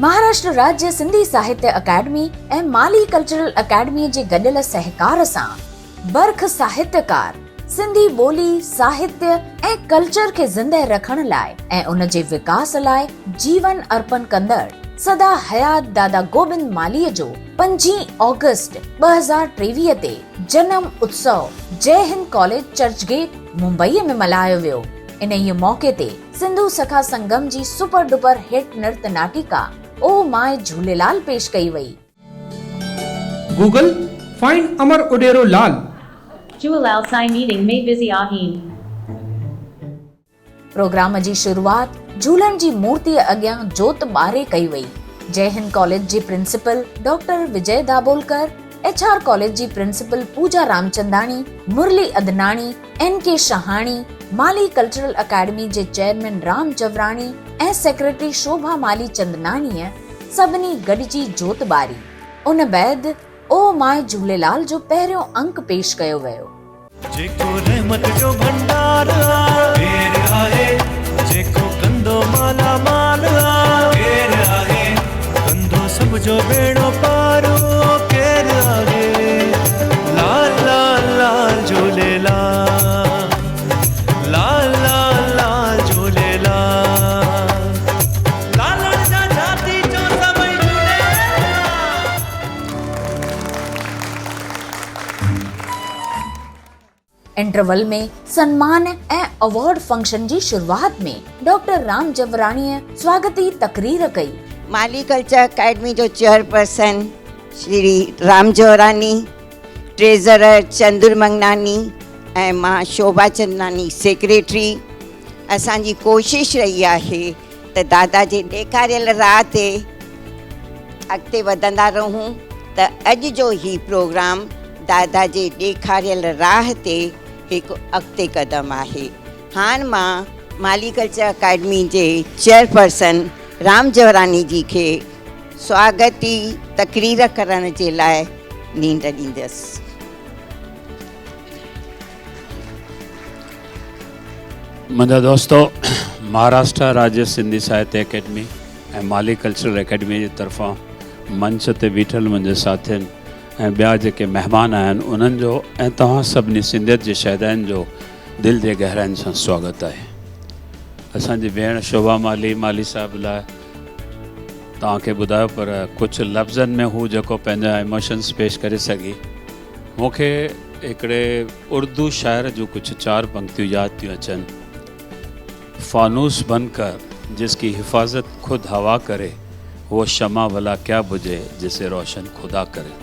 مهاراشٽر راجيه سنڌي ساهتيه اڪيڊمي ۽ مالي ڪلچرل اڪيڊميء جي گڏيل سهڪار سان برک ساهتيڪار سنڌي ٻولي، ساهتيه ۽ ڪلچر کي زندهه رکڻ لاء ۽ ان جي وڪاس لاء جيون ارپڻ ڪندڙ سدا حيات دادا گوبند مالهيء جو پنجين آگسٽ 2023 تي جنم اتسو جئه هند ڪاليج چرچ گيٽ ممبئيء ۾ ملهايو ويو. انهيء موقعي تي سنڌو سکا سنگم جي سپر ڊپر هٽ نرت ناٽيڪا او ماء جهوليلال پيش ڪئي وئي. Google, find Amar Adero Lal. Jhulelal Sain meeting ۾ busy آهين. پروگرام جي شروعات جهولڻ جي مورتيء اڳيان جوت ٻاري ڪئي وئي. جئه هند ڪاليج جي principal doctor Vijay Dabholkar, H R college جي principal Pooja Ramchandani, Murli Adnani, N K Shahani, Malhi cultural academy جي چيئرمين رام جوراڻي ۽ سيڪريٽري شوڀا مالهي چندناڻيء سڀني گڏجي جوت ٻاري. ان بعد او ماء جهوليلال جو پهريون انڪ پيش ڪيو ويو. جيڪو رحمت جو ڀنڊار آ، ڪير آهي جيڪو ڪندو مالا مال آ، ڪير آهي ڪندو سڀ جو ٻيڙو پار او ڪير آهي لال لال لال جهوليلال لال لال لال جهوليلال لالڻ جا جھاتي چو سڀئي جهوليلال. انٽرول ۾ سنمان ۽ ايوارڊ فنڪشن جي شروعات ۾ ڊاڪٽر رام جوراڻيء سواگتي تقرير ڪئي. مالي ڪلچر اڪيڊمي جو چيئرپرسن شري رام جوراڻي، ٽريزرر چندر منگناني ۽ مان شوڀا چندناني سيڪريٽري اسان جي ڪوشش رهي آهي ته دادا جي ڏيکاريل راهه تي اڳتي وڌندا رهون ته اڄ جو هي پروگرام دادا جي ڏيکاريل راهه تي هڪ اڳتي قدم آهي. هاڻ مان مالي ڪلچر اڪيڊمي جي چيئرپرسن رام جوراڻي جي کي سواگتي تقرير ڪرڻ جي لاء نينڍ ڏيندس. منهنجا دوستو مهاراشٽرا راجيه سنڌي ساهتيه اڪيڊمي ۽ مالي ڪلچرل اڪيڊمي جي طرفان منچ تي بيٺل منهنجي ساٿين ۽ ٻيا جيڪي مهمان آهن انهن جو ۽ توهان سڀني سنڌيت جي شهدائن جو دل جي گهراين سان سواگت آهي. اسان جي ڀيڻ شوڀا مالهي مالهي صاحب لاء توهان کي ٻڌايو پر ڪجهه لفظن ۾ هو جيڪو پنهنجا ايموشنس پيش ڪري سگهي مون کي هڪڙي اردو شاعر جون ڪجهه چار پنڪتيون ياد ٿيون اچن. فانوس بن ڪر جس ڪي حفاظت خود هوا ڪري، وو شمع ڀلا ڪيا بجهي جسي روشن خدا ڪري.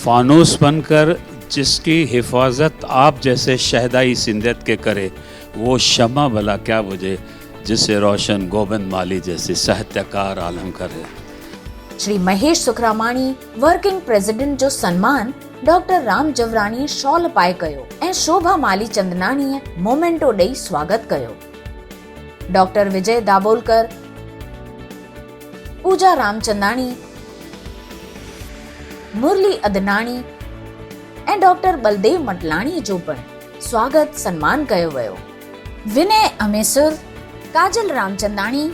فانوس بن ڪر جس ڪي حفاظت آپ جيسي شهدائي سنڌيت ڪي ڪري، وو شمع ڀلا ڪيا بجهي جسي روشن گوبند مالهي جيسي ساهتيڪار عالم ڪري. شري مهيش سکراماڻي ورڪنگ پريزيڊنٽ جو سنمان ڊاڪٽر رام جوراڻيء شال پائي ڪيو ۽ شوڀا مالهي چندناڻيء مومينٽو ڏئي سواگت ڪيو. ڊاڪٽر وجي دابولڪر، پوجا رامچنداڻي، مرلي ادناڻي ۽ ڊاڪٽر ٻلديو مٽلاڻيء جو پڻ سواگت سنمان ڪيو ويو. ونئي اميسر، ڪاجل رامچنداڻي،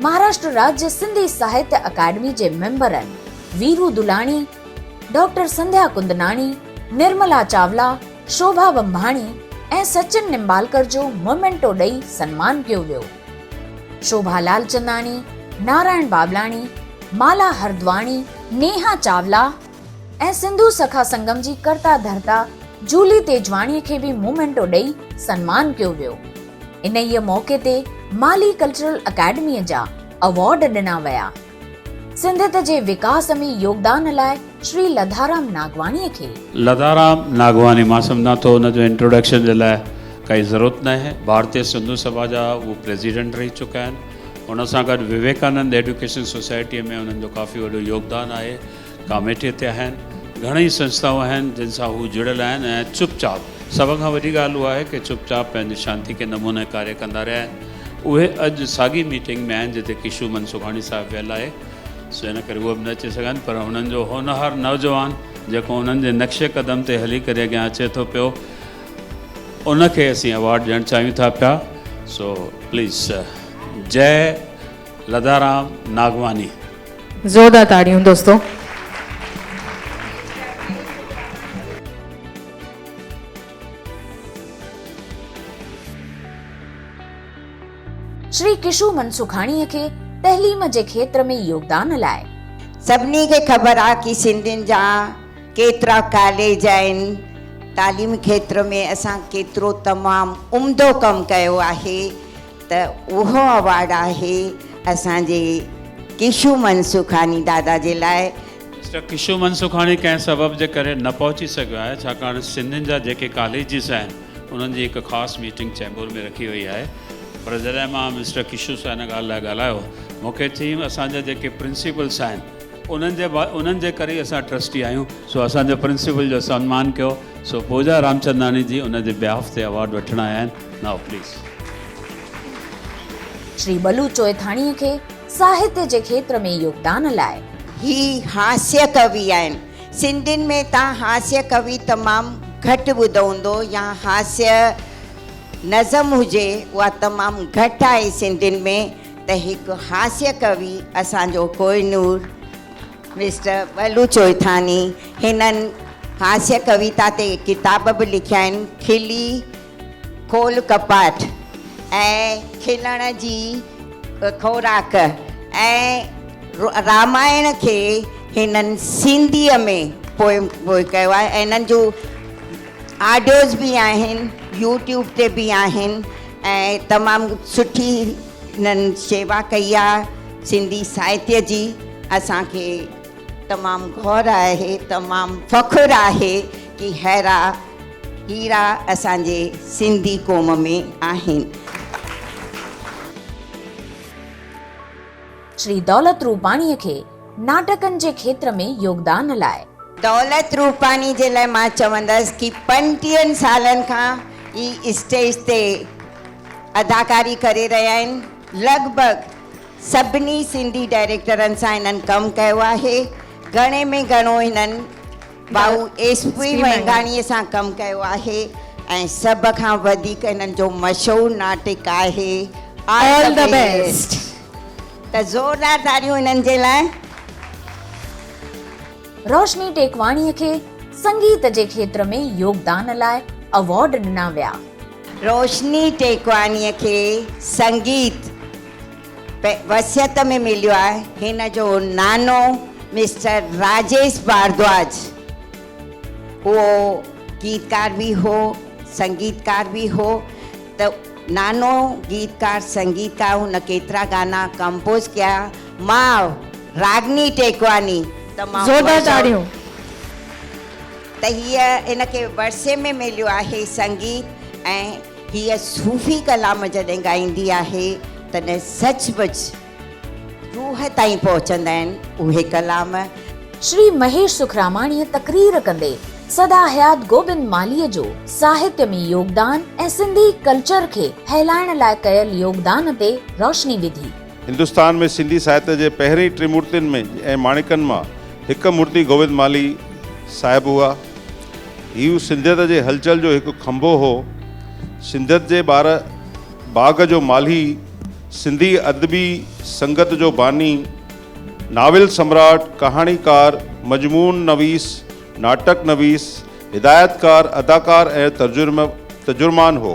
مهاراشٽر راجيه سنڌي ساهتيه اڪيڊمي جي ميمبرن ويرو دلاڻي، ڊاڪٽر سنڌيا ڪندناڻي، نرملا چاولا، شوڀا ٻنڀاڻي ۽ سچن نمبالڪر جو مومينٽو ڏئي سنمان ڪيو ويو. شوڀا لالچنداڻي، نارائڻ بابلاڻي، مالا هردواڻي، نيها چاولا ۽ سنڌو سکا سنگم جي ڪرتا ڌرتا جولي تيجواڻي کي به مومينٽو ڏئي سنمان ڪيو ويو. انهيء موقعي تي مالي ڪلچرل اڪيڊميء جا ايوارڊ ڏنا ويا. سنڌيت جي وڪاس ۾ يوگدان لاء شري لڌارام ناگواڻيء کي. لڌارام ناگواڻي، مان سمجهان ٿو ان جو انٽروڊڪشن جي لاء ڪائي ضرورت ناهي. ڀارتيه سنڌو سڀا جا هو پريزيڊنٽ رهي چڪا آهن. ان سان گڏ وويڪانند ايڊيوڪيشن سوسائٽيء ۾ انهن جو ڪافي وڏو يوگدان آهي. ڪاميٽيء تي آهن. گهڻئي سنسٿائون آهن جن سان هو جڙيل آهن ۽ چپ چاپ سڀ کان وڏي ڳالهه اها آهي ڪي چپ چاپ پنهنجي شانتي ڪي نموني ڪاريه ڪندا رهيا آهن. اهي اڄ ساڳي ميٽنگ ۾ آهن جتي ڪشو منسوخاڻي صاحب ويل آهي سو ان ڪري اهي به نه اچي سگهن پر هنن جو هونهار نوجوان جيڪو انهن جي نقش قدم تي هلي ڪري اڳيان اچي ٿو پيو ان کي اسين ايوارڊ ڏيڻ چاهيون ٿا پيا سو پليز جئه لڌارام ناگواني. زوردار تاڙيون دوستو. شري ڪشو منسکاڻيء کي تعليم جي کيتر ۾ يوگدان لاء. سڀني کي خبر آ ڪي سنڌين جا ڪيترا ڪاليج آهن، تعليم کيتر ۾ اسان ڪيترو تمام عمدو ڪم ڪيو آهي ته اهو اوارڊ آهي اسان جي ڪشو منسکاني دادا جي لاء. مسٽر ڪشو منسکاڻي ڪنهن سبب جي ڪري نه پهچي سگهيو آهي ڇاڪاڻ سنڌين جا جيڪي ڪاليجز آهن انهن جي هڪ خاص ميٽنگ چيمبور ۾ رکي وئي آهي پر جڏهن مان مسٽر ڪشو سان ان ڳالهه لاء ڳالهايو مون کي چيم اسان جا جيڪي پرنسپلس آهن انهن جي انهن جي ڪري ئي اسان ٽرسٽي آهيون سو اسان جي پرنسپل جو سنمان ڪيو سو پوجا رامچنداڻي جي ان جي بيهاف تي اوارڊ وٺڻ آيا آهن نائو پليز. شري بلو چوئٿاڻيء کي ساهتيه جي کيتر ۾ يوگدان لاء. هي هاسيه ڪوي آهن. سنڌين ۾ تان هاسيه ڪوي تمام گهٽ ٻڌو هوندو يا هاسيه نظم هجي اها تمام گهٽ آهي سنڌين ۾ ته هڪ هاسيه ڪوي اسان جو ڪوهنور مسٽر بلو چوئٿاني هنن هاسيه ڪويتا تي ڪتاب به لکيا آهن کلي کول ڪپاٽ ۽ کلڻ جي خوراڪ ۽ رامائڻ کي هنن سنڌيء ۾ پوء ڪيو آهي ۽ هنن جون آڊيوز به آهن يوٽيوب تي به آهن ۽ تمام سٺي هنن شيوا ڪئي آهي سنڌي ساهتيه جي اسان کي تمام گور آهي تمام فخر آهي ڪي ههڙا هيرا اسان جي سنڌي قوم ۾ آهن. شري دولت روپاڻيء کي ناٽڪن جي کيتر ۾ يوگدان لاء. دولت روپاڻي جي لاء مان چوندس ڪي پنٽيهن سالن کان هي اسٽيج تي اداڪاري ڪري رهيا آهن لڳ ڀڳ سڀني سنڌي ڊائريڪٽرن سان هنن ڪم ڪيو آهي گهڻي ۾ گهڻو هنن ڀائو ايس پي مينگهاڻيء سان ڪم ڪيو آهي ۽ سڀ کان وڌيڪ هنن جو مشهور ناٽڪ آهي آل the best ته زوردار تاڙيون هنن جي لاء. روشني ٽيڪواڻيء کي سنگيت جي کيتر ۾ يوگدان لاء اوارڊ ڏنا ويا. روشني ٽيڪواڻيء کي سنگيت وصيت ۾ مليو آهي. هن جو نانو مسٽر راجيش ڀاردواج اهو گيتڪار به هو، سنگيتڪار به هو ته نانو گيتڪار سنگيتڪار هن ڪيترا گانا ڪمپوز ڪيا. ماء راگني ٽيڪواني تمام زوردار مشهور تاڙيون. ته هيء هن کي ورثي ۾ مليو آهي سنگيت ۽ هيء صوفي ڪلام جڏهن ڳائيندي آهي تڏهن سچ پچ روح تائين پهچندا آهن اهي ڪلام. شري مهيش سکراماڻيء تقرير ڪندي سدا حيات گوبند مالهيء جو ساهتيه ۾ يوگدان ۽ سنڌي ڪلچر کي ڦهلائڻ لاء ڪيل يوگدان تي روشني وڌي. هندستان ۾ سنڌي ساهتيه جي پهرين ٽرمورتين ۾ ۽ ماڻڪن مان هڪ مورتي گوبند مالهي صاحب هئا. هيء سنڌيت جي هلچل جو هڪ کنڀو هو. سنڌيت جي ٻار باغ جو مالهي، سنڌي ادبي سنگت جو باني، ناول سمراٽ، ڪهاڻيڪار، مضمون نويس، ناٽڪ نويس، هدايتڪار، اداڪار ۽ ترجمان هو.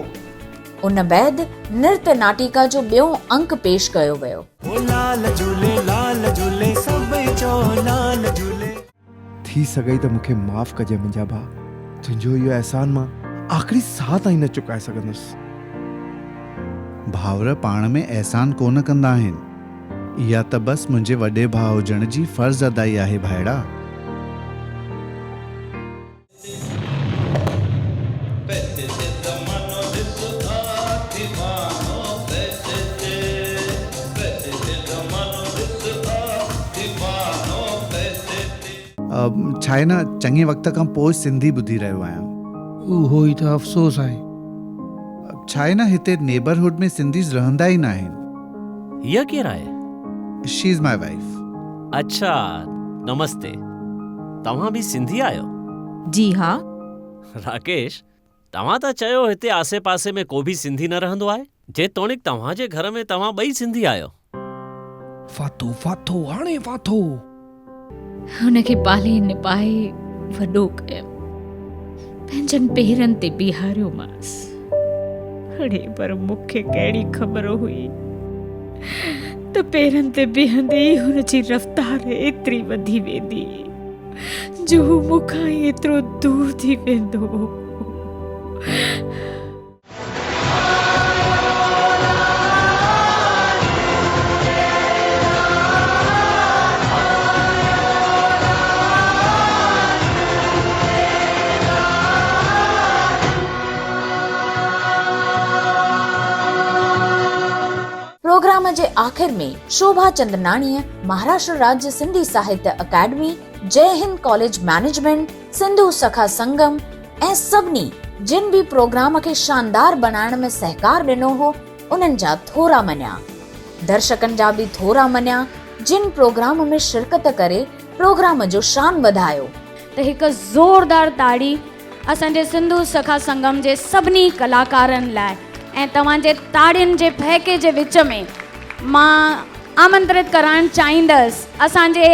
ان بعد نرت ناٽيڪا جو ٻيون انڪ پيش ڪيو ويو. او لال جهولي لال جهولي سڀئي چئو لال جهولي. ٿي سگهئي ته مون کي معاف ڪجانء منهنجا ڀاء، تنهنجو اهو احسان مان آخري ساهه تائين نه چڪائي سگهندس. ڀائر پاڻ ۾ احسان ڪونه ڪندا آهن. اها ته بس منهنجي وڏي ڀاء هجڻ جي فرض ادائي آهي ڀائڙا. ڇاهي نه چڱي وقت کان پوء سنڌي ٻڌي رهيو آهيان. اهو ئي ته افسوس آهي. ڇاهي نه هتي نيبر هوڊ ۾ سنڌيز رهندا ئي ناهن. هيء ڪير آهي؟ شي از مائي وائيف. اڇا نمستي. توهان به سنڌي آهيو؟ جي ها. راڪيش، توهان ته چيو هتي آسي پاسي ۾ ڪو به سنڌي نه رهندو آهي. جيتوڻيڪ توهان جي گهر ۾ توهان ٻئي سنڌي آهيو. ڦاٿو ڦاٿو هاڻي ڦاٿو. هن کي پالي نپائي وڏو ڪيم. پنهنجن پيرن تي بيهاريومانس. اڙي پر مون کي ڪهڙي خبر هئي ته پيرن تي بيهندي ئي هن جي رفتار ايتري وڌي ويندي جو هو مون کان ئي ايترو دور ٿي ويندو. پروگرام جي آخر ۾ شوڀا چندناڻيء مهاراشٽر راجيه سنڌي ساهتيه academy, Jai Hind college management, Sindhu Sakha Sangam ۽ سڀني جن به پروگرام کي شاندار بڻائڻ ۾ سهڪار ڏنو هو انهن جا ٿورا مڃيا. درشڪن جا به ٿورا مڃيا جن پروگرام ۾ شرڪت ڪري پروگرام جو شان وڌايو. ته هڪ زوردار تاڙي اسان جي سنڌو سکا سنگم جي سڀني ڪلاڪارن لاء ۽ توهان جي تاڙين جي ڦهڪي جي وچ ۾ مان آمنترت ڪرائڻ چاهيندس اسان جي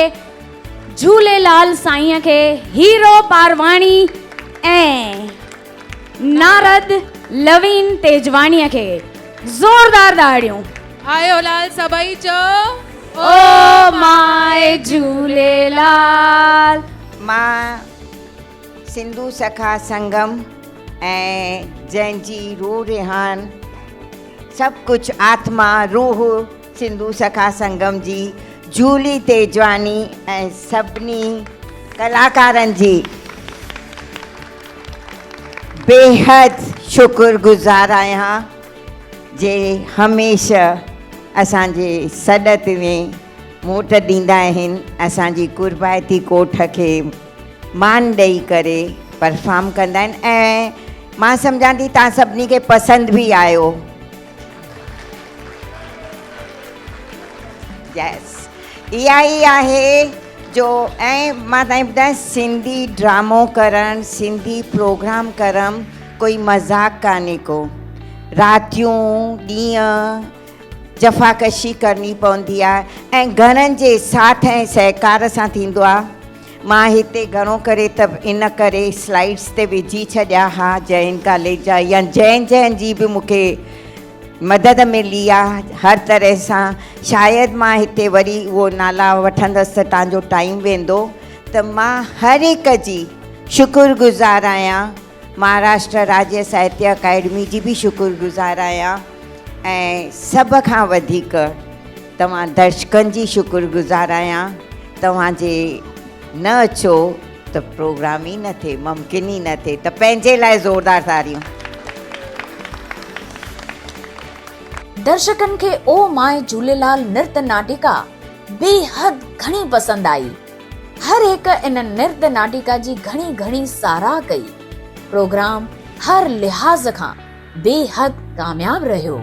جهوليلال سائينء کي هيرو پارواڻي ۽ نارد لوين تيجواڻيء کي زوردار ڏهاڙيون. آيو لال سڀئي چئو او ماء جهوليلال. مان سنڌو سکا سنگم ۽ جنهن جي روح رهاڻ سڀ ڪجهه آتما روح سنڌو سکا سنگم جي جهولي تيجواڻي ۽ سڀني ڪلاڪارن جي بيحد شڪر گذار آهيان جي هميشه اسان جي سڏ تي موٽ ڏيندا آهن اسان جي قربائتي ڪوٺ کي مان ڏئي ڪري پرفارم ڪندا آهن ۽ مان سمجهان ٿي توهان سڀني کي پسند به آيو. يس اها ئي آهي جو ۽ مان تائين ٻڌايان سنڌي ڊرامو ڪرڻ سنڌي پروگرام ڪرڻ ڪوئي مذاق ڪانهي ڪو راتيون ڏينهن جفاڪشي ڪرڻي پوندي آهي ۽ گهڻن جي ساٿ ۽ سهڪار سان ٿيندو آهي مان هتي گهڻو ڪري ته ان ڪري سلائيڊس تي وجهي ڇڏيا ها جين ڪاليج جا يا جنهن جنهن جي به مون کي مدد ملي آ هر طرح سان شايد مان هتي وري اهو نالا وٺندس ته تان جو ٽائيم ويندو ته مان هر هڪ جي شڪر گذار آهيان مهاراشٽر راجيه ساهتيه اڪيڊمي جي به شڪر گذار آهيان ۽ سڀ کان وڌيڪ توهان درشڪن جي شڪر گذار آهيان توهان جي نه اچو ته پروگرام ئي نه ٿئي ممڪن ئي نه ٿئي ته پنهنجي لاء زوردار تاڙيون. درشڪن کي او ماء جهوليلال نرت ناٽڪا بي حد گهڻي پسند آئي. هر هڪ ان نرت ناٽڪا جي گهڻي گهڻي ساراهه ڪئي. پروگرام هر لحاظ کان بي حد ڪامياب رهيو.